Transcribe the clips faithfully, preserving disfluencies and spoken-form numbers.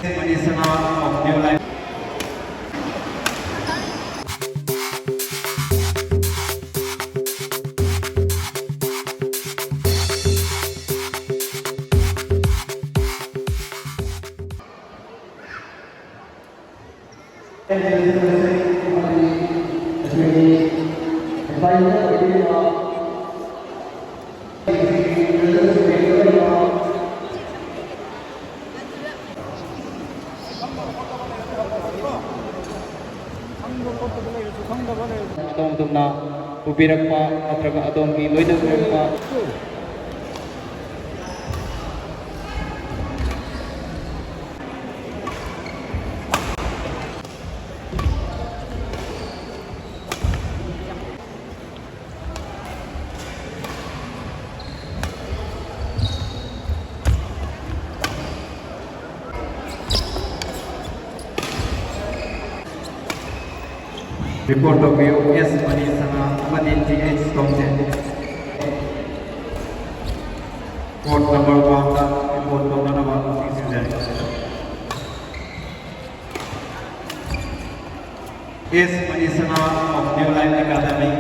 Manisana of New Life. ꯑꯗꯣꯝ ꯑꯗꯣꯝꯅ ꯄꯨꯕꯤꯔꯛꯄ ꯅꯠꯇ꯭ꯔꯒ ꯑꯗꯣꯝꯒꯤ ꯂꯣꯏꯅꯕꯤꯔꯛꯄ꯫ Report ꯇꯧꯕꯤꯌꯨ, ꯑꯦꯁ ꯃꯅꯤꯁꯅꯥ ꯑꯃꯗꯤ ꯇꯤ ꯑꯩꯆ ꯇꯣꯝꯆꯦ꯫ Court number one ꯗ report ꯇꯧꯅꯅꯕ ꯅꯤꯡꯁꯤꯡꯖꯔꯤ꯫ ꯑꯦꯁ ꯃꯅꯤꯁꯅꯥ of New Life Academy꯫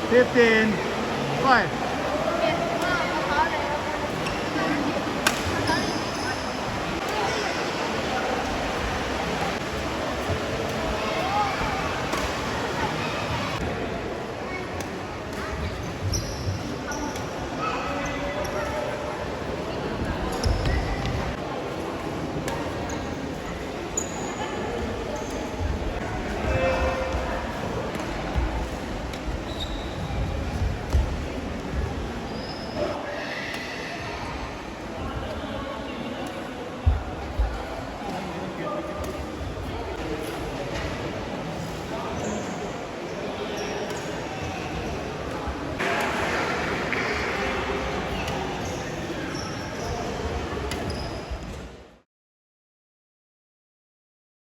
Fifteen, five.